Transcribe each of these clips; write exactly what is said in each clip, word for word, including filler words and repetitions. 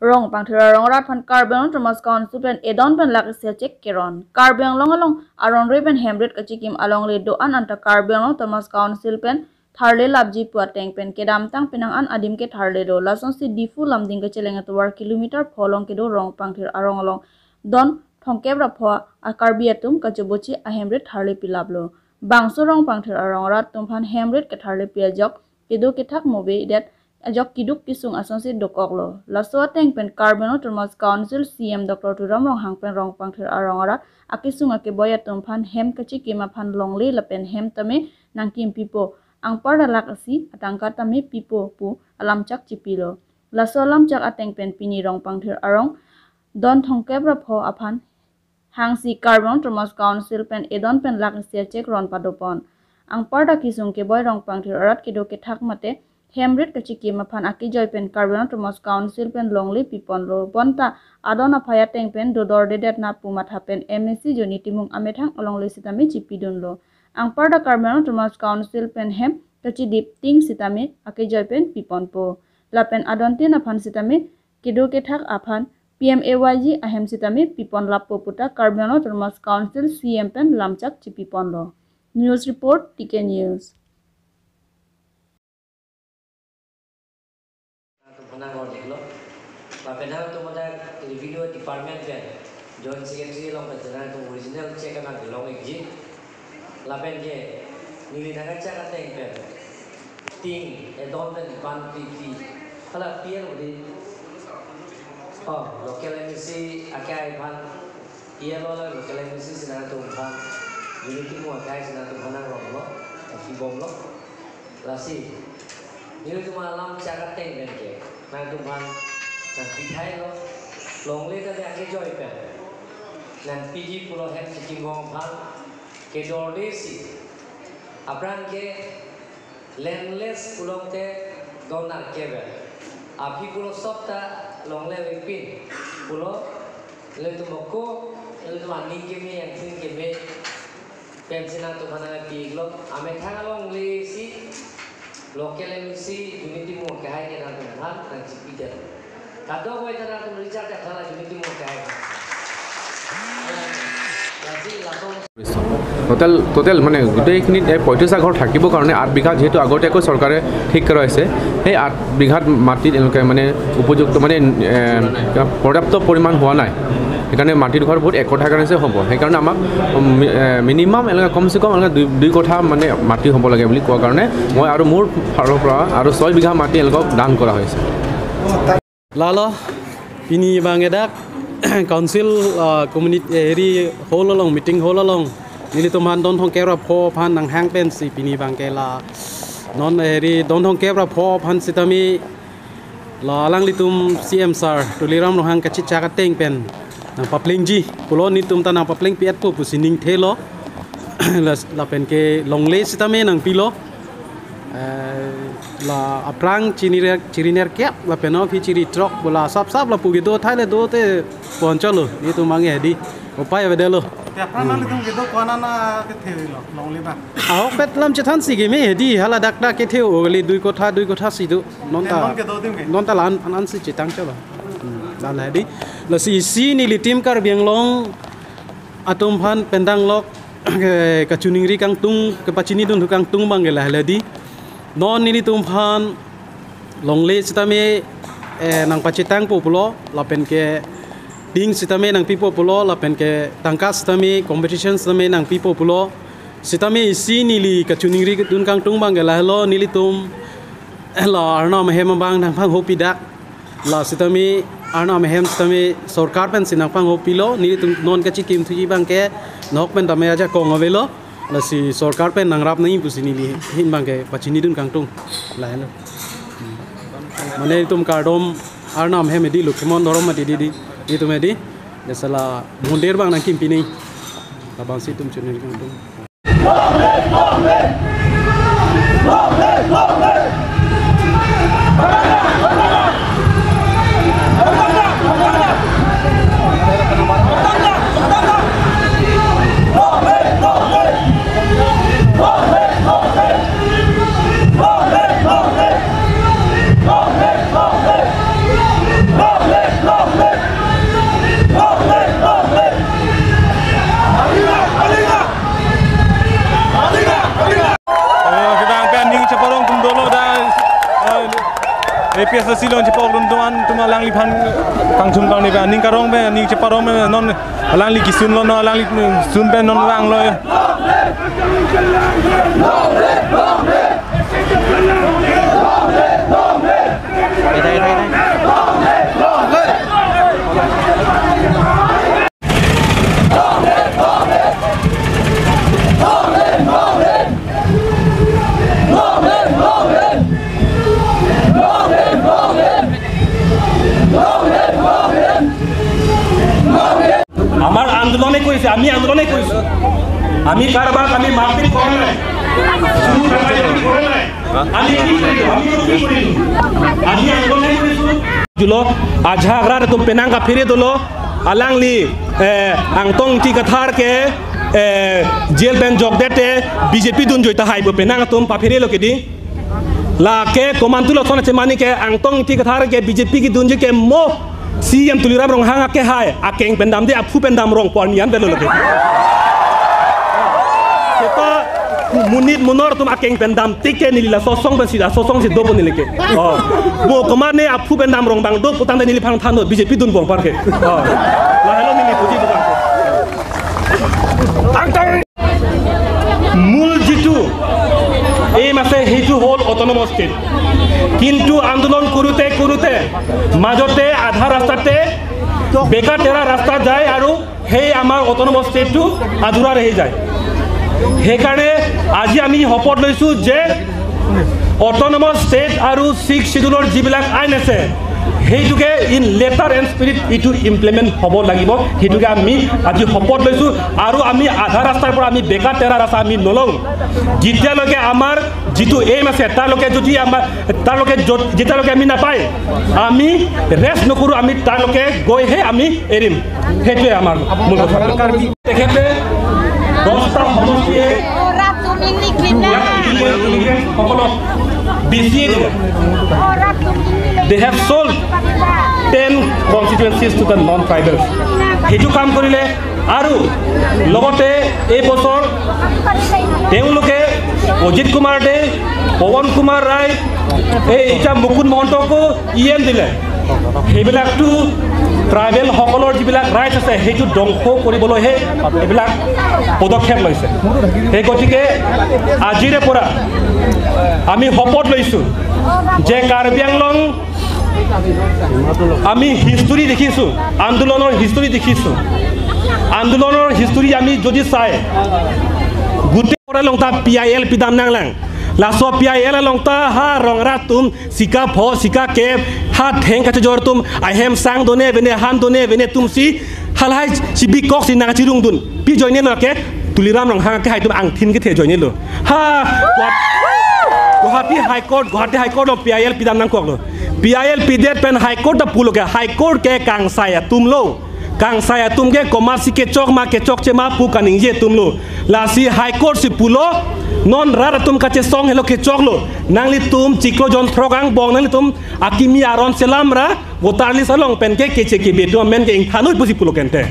Rongpangthir arong arat aphan Karbi Anglong Autonomous Council pen edon pen lakh isi achek keron. Karbi Anglong along aron re pen hem rit kachikim alongle do-an anta Karbi Anglong Autonomous Council pen tharle lapji pu ateng pen kedamtang penang an adim ketharle do. Lasonsi Diphu Lumding kacheleng atovar kilometer pho along kedo Rongpangthir arong along don thomkep ra pho a Karbi atum kachobochi ahem rit tharle pilaplo. Bangso Rongpangthir arong arat atum aphan hem rit ketharlepi ajok kedo kethak mobe det ajok keduk kesung asonsi dokoklo. Laso ateng pen Karbi Anglong Autonomous Council C E M Doctor Tuliram Ronghang pen Rongpangthir arong arat akesung akeboi atum aphan hem kachikim aphan longle lapen hem tame nangkimpipo, anparta lakh isi atangka tame pipo pu alamchak chipilo. Laso alamchak ateng pen pini Rongpangthir arong don thomkep ra pho aphan hangsi Karbi Anglong Autonomous Council pen edon pen lakh isi achek ron padopon. Anparta kesung keboi Rongpangthir arat kedo kethak mate hem rit kachikim aphan akejoi pen Karbi Anglong Autonomous Council pen longle piponlo. Bonta adon aphai ateng pen dodor dedet na pu matha pen M A C Johny Timung amethang alongle sitame chipidunlo. Anparta Karbi Anglong Autonomous Council pen hem kachidip ting sitame akejoi pen piponpo. Lapen adontin aphan sitame kedo kethak aphan P M A Y G ahem sitame pipon lappo puta Karbi Anglong Autonomous Council C E M pen lamchak chipiponlo. News report, T K News. Nangtum hanang ron iklo. Lapen nangtum ada revenue department pen Joint Secretary along pen nangtum original check nangkelong ikji. Lapen ke neli nangkachak ateng pen ting edon pen ban pipi. Hala P L O di. Oh, local M A C akai aphan. P L O la local M A C si nangtum aphan. Unity mo akai si nangtum aphan nangronglo. Pibomlo. Lasi nelitum alamchak ateng pen ke nangtum aphan nangpithailo. Longle ta de akejoi pen nangpiji pulo hem chikim bom aphan. Kedorde si aphrang ke landless pulote don arkever. Aphi pulo sopta longle vepin pulo, ilitum ako, ilitum aning keme, angthin keme, pensi nangtum aphan nangpi iklo, amethang alongle si local M A C Unity mo kehai ke nangtum aphan nangchipidet. Kadokave ta nangtum Richard Kathar la Unity mo kehai. Lasi laso টোটেল, টোটেল মানে গোটেইখিনিত এই পঁয়ত্ৰিশটা ঘৰ থাকিবৰ কাৰণে আঠ বিঘা, যিহেতু আগতীয়াকৈ চৰকাৰে ঠিক কৰা হৈছে, সেই আঠ বিঘাত মাটিত এনেকৈ মানে উপযুক্ত মানে, এ, পৰ্যাপ্ত পৰিমাণ হোৱা নাই। সেইকাৰণে মাটিডোখৰ বহুত একঠা কাৰণে হ'ব। সেইকাৰণে আমাক, উম, মি-, এ, মিনিমাম এনেকুৱা কমচে কম এনেকুৱা দুই, দুই কঠা মানে মাটি হ'ব লাগে বুলি কোৱা কাৰণে মই আৰু মোৰ ফালৰ পৰা আৰু ছয় বিঘা মাটি এনেকুৱা দান কৰা হৈছে। Lalo, pini abang ke dak Council, ah, community, eh, heri hall along, meeting hall along, nelitum aphan don thomkep ra pho aphan nanghang pensi pini abang ke la non, eh, heri don thomkep ra pho aphan sitame la alanglitum C M sir Tuliram Ronghang kachechak ateng pen nangpaplengji pulo, nelitum ta nangpaplengpi etpo pusi ningthelo. Las-, lapen ke longle sitame nangpilo. Eh, la aphrang chinirer, chirinerkep lapen aphi chiri throk pu la sap sap lapu kedo athai le dote poncholo, nelitum abang ke hedi upai avedetlo. Te aphrang nanglitum kedo ko-an an kethe lo, longle abang? Ahokpet lam chethansi keme hedi, hala dak dak kethe o kali, dui kotha dui kotha si do. Non ta, non kedo adim ke? Non ta la-an an si chetangcholo. Hmm, la la hedi. Lasi isi nelitum Karbi Anglong atum aphan pendanglok, eh, kachiningri kangtung, kepachinidun thu kangtung abang ke lahelo hedi. Non nelitum aphan longle sitame, eh, nangpachetangpo pulo, lapen ke ting sitame nangpipo pulo, lapen ke tangka sitame, compensation sitame nangpipo pulo. Sitame isi neli kachiningrikdun kangtung abang ke lahelo, nelitum la Arnam ahem abang nangpanghopi dak. La sitame Arnam ahem sitame sorkar pensi nangpanghopilo, nelitum non kachikim thuji abang ke nok pen tame ajakong avelo. Lasi sorkar pen nangrap nangji pusi neli ahin abang ke pachinidun kangtung. Lahelo. Mane itum kardom Arnam ahem hedi, Lokhimon Dhorom Mati hedi, itum hedi. Lasi la mondir abang nangkimpi nangji. Labangsi itum chinidun kangtung. Esa silon chepok dun tuan tuma alangliphan kangchum kangni pen aning karong pen aning cheparong pen non alangli kisun lo, non alangli sun pen non vanglo. আমাৰ আন্দোলনে কৰিছে, আমি আন্দোলনে কৰিছো। আমি কাৰোবাক আমি মাৰপিট কৰা নাই, চুৰ ডকাইতি কৰা নাই। আমি কি কৰিলো? আমি কি কৰিলো? আমি আন্দোলনে কৰিছো। Julo, ajahak rat atum penang kaphere dolo, alangli, eh, Angtong Ingti Kathar ke, eh, jail pen jokdete, B J P dunjoi tahai pu penang atum paphere lo kedi. Lake komantu lo sona chemani ke Angtong Ingti Kathar ke B J P kedunji ke mo C E M Tuliram Ronghang akehai, akeng pen damde aphu pen dam rong pon mian belo lake. Seta monit monor atum akeng pen damtik ke neli laso asong pen si, laso asong si dopo neli ke. Oh. Bo komat ne aphu pen dam rong bang do putangte neliphan than do B J P dunbom apar ke. Oh. Lahelo neli puji putangte. Angtong mul jitu aim ase, সেইটো হ'ল autonomous state। কিন্তু আন্দোলন কৰোঁতে কৰোঁতে মাজতে আধা ৰাস্তাতে বেকা তেৰা ৰাস্তাত যায় আৰু সেই আমাৰ autonomous stateটো আধৰুৱা ৰৈ যায়। সেইকাৰণে আজি আমি শপত লৈছোঁ যে autonomous state আৰু ছিক্স শ্বিডিউলৰ যিবিলাক আইন আছে, সেইটোকে in letter and spirit এইটো implement হ'ব লাগিব। সেইটোকে আমি আজি শপত লৈছোঁ আৰু আমি আধা ৰাস্তাৰ পৰা আমি বেকা তেৰা ৰাস্তা আমি নলওঁ। যেতিয়ালৈকে আমাৰ যিটো এইম আছে, তাৰলৈকে যদি আমাৰ, তাৰলৈকে য'ত, যেতিয়ালৈকে আমি নাপায়, আমি ৰেষ্ট নকৰোঁ, আমি তাৰলৈকে গৈহে আমি এৰিম। সেইটোৱে আমাৰ মূল কথা। তেখেতে দহটা সমষ্টিয়ে ইয়াত ইলিগেল ইমিগ্ৰেণ্টসকলক বেচিয়ে দিলে। They have sold ten constituencies to the non-tribals। সেইটো কাম কৰিলে আৰু লগতে এই বছৰ তেওঁলোকে অজিত কুমাৰ দে, পৱন কুমাৰ ৰায়, এই এতিয়া মুকুন্দ মহন্তকো ই এম দিলে। সেইবিলাকতো ট্ৰাইবেলসকলৰ যিবিলাক ৰাইটছ আছে, সেইটো ধ্বংস কৰিবলৈহে এইবিলাক পদক্ষেপ লৈছে। সেই গতিকে আজিৰে পৰা আমি শপত লৈছোঁ যে কাৰ্বি আংলং আমি হিষ্টৰী দেখিছোঁ, আন্দোলনৰ হিষ্টৰী দেখিছোঁ। আন্দোলনৰ হিষ্টৰী আমি যদি চাই, গোটেই পৰা longta P I L pidam nanglang, laso P I L longta ha rong rat atum sika pho, sika kep, ha theng kachejor atum, ahem sang done vene, han done vene atum si, halahai si bikok si nangchirung dun. Pi ajoine lo ke, Tuliram Ronghang akehai atum angthin kethe ajoine lo. Ha, Guwahati, Guwahati High Court, Guwahati High Court lo P I L pidam nangkoklo. P I L pidet pen High Court ta pulo ke, High Court ke kangsai atum lo. Kangsai atum ke komat si kechok ma kechokche ma pu kaningje atum lo. Lasi High Court si pulo, non rat atum kachesong helo kechoklo. Nanglitum chiklo jon throk angbong nanglitum akimi aron selam ra voter list along pen ke keche kebe atum amen ke ingthan noi pusi pulo kente.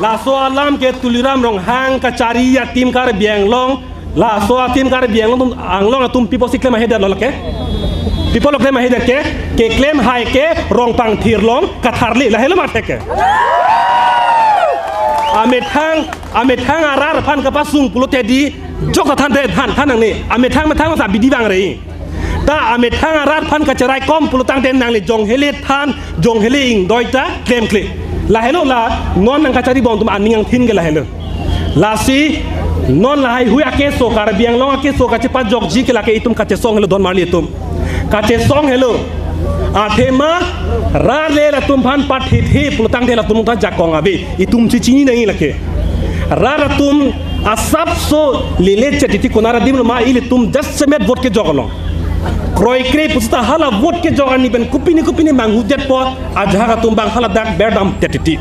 Laso alam ke Tuliram Ronghang kachari ateam Karbi Anglong, laso ateam Karbi Anglong atum, Anglong atum pi pusi klem ahe det lo lake? Pi pulo klem ahe det ke, keklem hai ke Rongpangthir along katharli, lahelo mate ke. Amethang, amethang arat aphan kapasung pulote di, jok ta than te than, than nangne. Amethang methang sa bidi bang rei. Ta amethang arat aphan kacherai kom pulotangte nangli jong hele than, jong hele ingdoi ta klemkle. Lahelo la non nangkachari bom atum aning angthin ke lahelo. Lasi non lahai hui akeso, Karbi Anglong akeso kachepajokji ke lake itum kachesong helo don marli atum. Kachesong helo. Athema rat le latum aphan pathithe pulotangte latum ta jakong ave. Itum si chini nangji lake. Rat atum asapso lele chetiti konat adim lo ma, ilitum jasemet vote kejok along. Kroikre pusi ta hala vote kejok arni pen kopine kopine manghu detpo, ajahak atum abang hala dak berdam chetiti.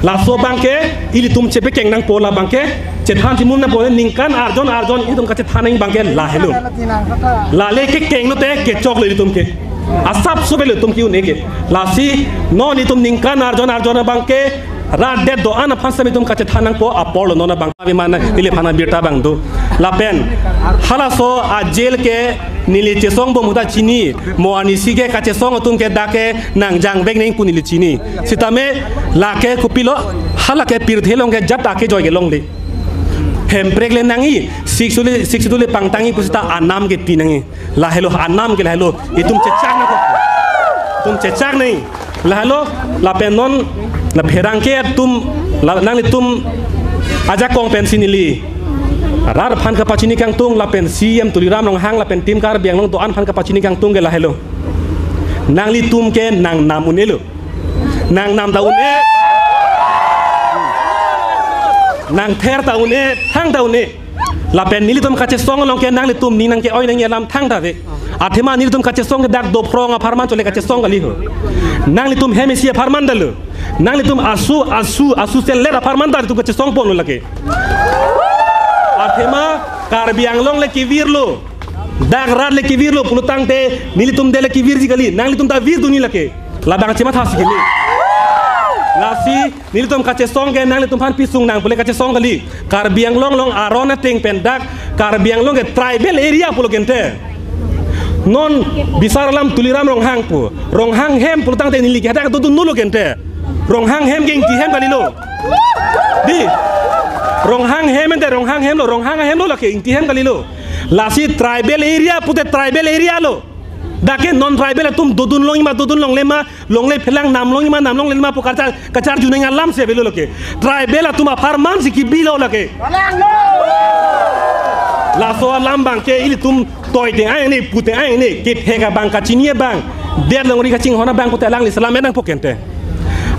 Laso abang ke ilitum chepekeng nangpo, la abang ke chethan chimun nangpo, ningkan arjon arjon itum kachethan nang abang ke lahelo. Lale kekeng lote kechoklo ilitum ke. Asapso avelo itum ke un-e ke. Lasi non itum ningkan arjon arjon abang ke rat det do-an aphan sami itum kachethan nangpo, apor lo non abang. Avi mana ili phana birta abang do. Lapen halaso a jail ke neli chesong bom ahut ta chini, mo anisi ke kachesong atum ke dak ke nangjang vek nang pu neli chini. Sitame lake kopilo, halake pirthe along ke jat ake joy ke longle. Hemprek le nangji, Sixth Schedule, Sixth Schedule pangtangji pusita anam ke pi nangji. Lahelo anam ke lahelo. Itum chechak nangkok. Itum chechak nangji. Lahelo, lapen non, la pherangke atum, la, nanglitum ajakong pensi neli rat aphan kapachini kangtung, lapen C E M Tuliram Ronghang, lapen Team Karbi Anglong do-an aphan kapachini kangtung ke lahelo. Nanglitum ke nangnam un-elo. Nangnam ta un-e. Nangther ta un-e, thang ta un-e. Lapen nelitum kachesong along ke nanglitum ning nangke-oi nangji alam thangta ave. Athema nelitum kachesong ke dak dophrong apharman chole kachesong kali ho. Nanglitum hem isi apharman ta lo. Nanglitum asu, asu, asu selet apharman ta nelitum kachesong ponlo lake. Athema Karbi Anglong le kevirlo. Dak rat le kevirlo pulotangte nelitum det le kevirji kali. Nanglitum ta virdunji lake. Labang chematha si kali. Lasi nelitum kachesong ke nanglitum aphan pisung nang pule kachesong kali. Karbi Anglong along aron ateng pen dak Karbi Anglong ke tribal area pulo kente. Non bisar alam Tuliram Ronghang pu. Ronghang hem pulotangte neli ke hadak dodunlo kente. Ronghang hem ke Ingti hem kalilo. Di. Ronghang hem ente Ronghang hemlo, Ronghang hemlo lake Ingti hem kalilo. Lasi tribal area pute tribal area lo. Dak ke non tribal atum dodun longji ma dodun longle ma, longle phelang nam longji ma nam longle ma pu kachar, kacharju nangji alam si avelo lake. Tribal atum apharman si kebilo lake. Laso alam abang ke ilitum toi teng ai ne, pu teng ai ne, kethek abang kachini abang, det longri kachinghon abang pute alangli selam enang po kente.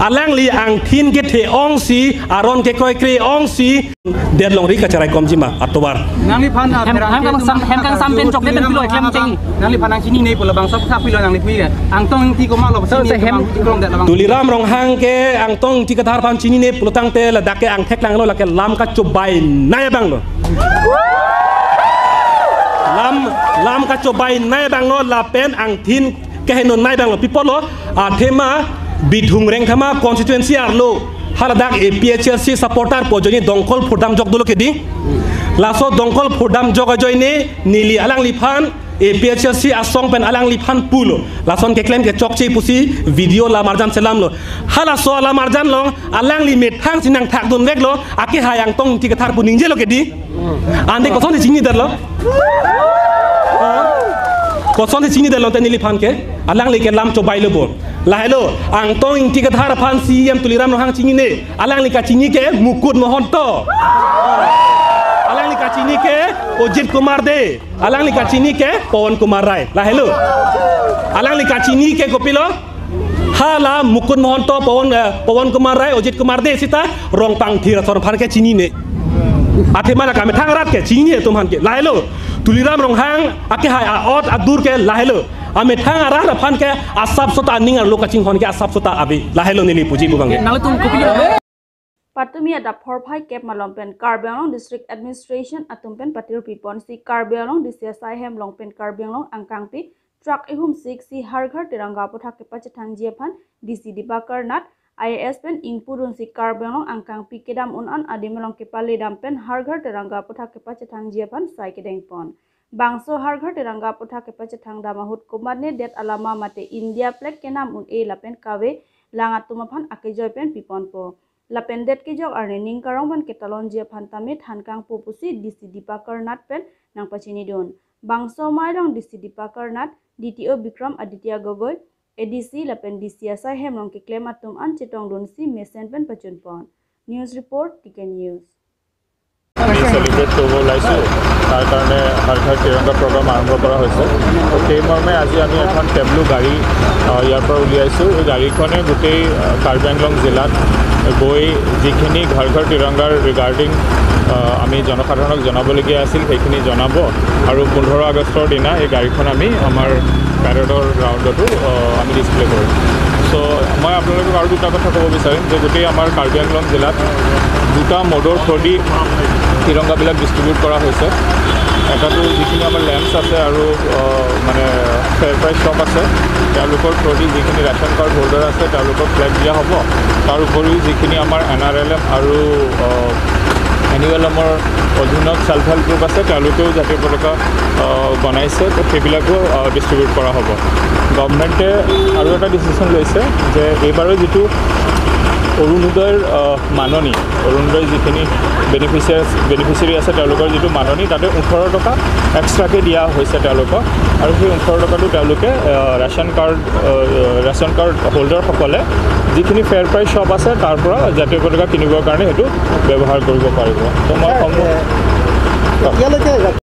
Alangli angthin kethe ongsi, aron kekroikre ongsi, det longri kacherai komji ma atovar. Nangliphan, ah, Hem, pherangke hem kang atum sam, hem kang sampen chokle pen pilo, eklem cheng. Nangliphan nangchinine pu labangso aphan pilo nangli pu ya. Angtong Ingti komatlo, sir, sini sir, hem. Komatlo, det labang. Tuliram Ronghang ke Angtong Ingti Kathar aphan chinine pulotangte ladak ke angthek langlo, lake lam kachobai nai abang lo. Lam, lam kachobai nai abang lo lapen angthin keheno nai abang lo. Pi apotlo, athema Bithung Rengthama constituency arlo haladak A P H L C supporter pu ajoine Dongkol Phurdamjok dolo ke di. Laso Dongkol Phurdamjok ajoine neli alangliphan A P H L C asong pen alangliphan pulo. Lason keklem ke chokche pusi video lamarjan selamlo. Halaso lamarjan along alangli methang si nangthakdun veklo, akehai Angtong Ingti Kathar pu ningjelo ke di. Ante kosonsi chinidetlo? Kosonsi chinidetlo te neliphan ke? Alangli ke lam chobailo bo. Lahelo, Angtong Ingti Kathar aphan C E M Tuliram Ronghang chinine. Alangli kachini ke Mukut Mahanta. Alangli kachini ke Ajit Kumar Dey. Alangli kachini ke Pawan Kumar Rai. Lahelo. Alangli kachini ke kopilo? Hala Mukut Mahanta, Pawan, eh, Pawan Kumar Rai, Ajit Kumar Dey sita Rongpangthir asor aphan ke chinine. Athema la kamethang arat ke chinine atum aphan ke. Lahelo. Tuliram Ronghang akehai a-ot adur ke lahelo. Amethang arat aphan ke asapso ta aning arlo kachinghon ke asapso ta ave. Lahelo neli puji pu abang ke. Nangtum kopilo? Patumi adap phorphai kep malom pen Karbi Anglong District Administration atum pen patirpi ponsi Karbi Anglong D C asai hem along pen Karbi Anglong angkangpi truck ihum siksi Har Ghar Tiranga aputhak kepachethangji aphan D C Dipakar Nath I A S pen ingpudunsi Karbi Anglong angkangpi kedam un-an adim along kepaledam pen Har Ghar Tiranga aputhak kepachethangji aphan sai kedeng pon. Bangso Har Ghar Tiranga aputhak kepachethang dam ahut komatne det alama mate India flag kenam un-e lapen kave lang atum aphan akejoi pen piponpo. Lapen det kejok arni ning karong pen ketalonji aphan tame than kangpo pusi D C Dipakar Nath pen nangpachinidun. Bangso amei along D C Dipakar Nath, D T O Bikram Aditya Gogoi, A D C lapen D C asai hem along keklem atum an chetongdunsi mesen pen pachun pon. News report, T K News. আমি চেলিব্ৰেট কৰিব ওলাইছোঁ, তাৰ কাৰণে হৰ ঘৰ তিৰংগা প্ৰগ্ৰাম আৰম্ভ কৰা হৈছে। তো সেই মৰ্মে আজি আমি এখন টেবলো গাড়ী, আহ, ইয়াৰ পৰা উলিয়াইছোঁ। এই গাড়ীখনে গোটেই, আহ, কাৰ্বি আংলং জিলাত গৈ যিখিনি ঘৰ ঘৰ তিৰংগাৰ ৰিগাৰ্ডিং, আহ, আমি জনসাধাৰণক জনাবলগীয়া আছিল, সেইখিনি জনাব। আৰু পোন্ধৰ আগষ্টৰ দিনা এই গাড়ীখন আমি আমাৰ পেৰেডৰ গ্ৰাউণ্ডতো, আহ, আমি ডিছপ্লে কৰিম। চ' মই আপোনালোকক আৰু দুটা কথা ক'ব বিচাৰিম যে গোটেই আমাৰ কাৰ্বি আংলং জিলাত দুটা মডৰ থ্ৰুদি তিৰংগাবিলাক ডিষ্ট্ৰিবিউট কৰা হৈছে। এটাতো যিখিনি আমাৰ লেম্পছ আছে আৰু, আহ, মানে ফেয়াৰ প্ৰাইচ শ্বপ আছে, তেওঁলোকৰ থ্ৰুদি যিখিনি ৰেচন কাৰ্ড হোল্ডাৰ আছে, তেওঁলোকক ফ্লেগ দিয়া হ'ব। তাৰ উপৰিও যিখিনি আমাৰ এন আৰ এল এম আৰু, আহ, এনিৱেলমৰ অধীনত চেল্ফ হেল্প গ্ৰুপ আছে, তেওঁলোকেও জাতীয় পতাকা আহ, বনাইছে, তো সেইবিলাকো ডিষ্ট্ৰিবিউট কৰা হ'ব। গভৰ্ণমেণ্টে আৰু এটা ডিচিশ্যন লৈছে যে এইবাৰৰ যিটো অৰুণোদয়ৰ আহ, মাননি, অৰুণোদয় যিখিনি বেনিফিচিয়াৰ্ছ বেনিফিচিয়াৰী আছে, তেওঁলোকৰ যিটো মাননি, তাতে ওঠৰ টকা এক্সট্ৰাকৈ দিয়া হৈছে তেওঁলোকক। আৰু সেই ওঠৰ টকাটো তেওঁলোকে আহ, ৰেচন কাৰ্ড আহ, ৰেচন কাৰ্ড হোল্ডাৰসকলে যিখিনি ফেয়াৰ প্ৰাইচ শ্বপ আছে, তাৰ পৰা জাতীয় পতাকা কিনিবৰ কাৰণে সেইটো ব্যৱহাৰ কৰিব পাৰিব। তো মই ছাৰ, সম্পূৰ্ণ এ, এতিয়ালৈকে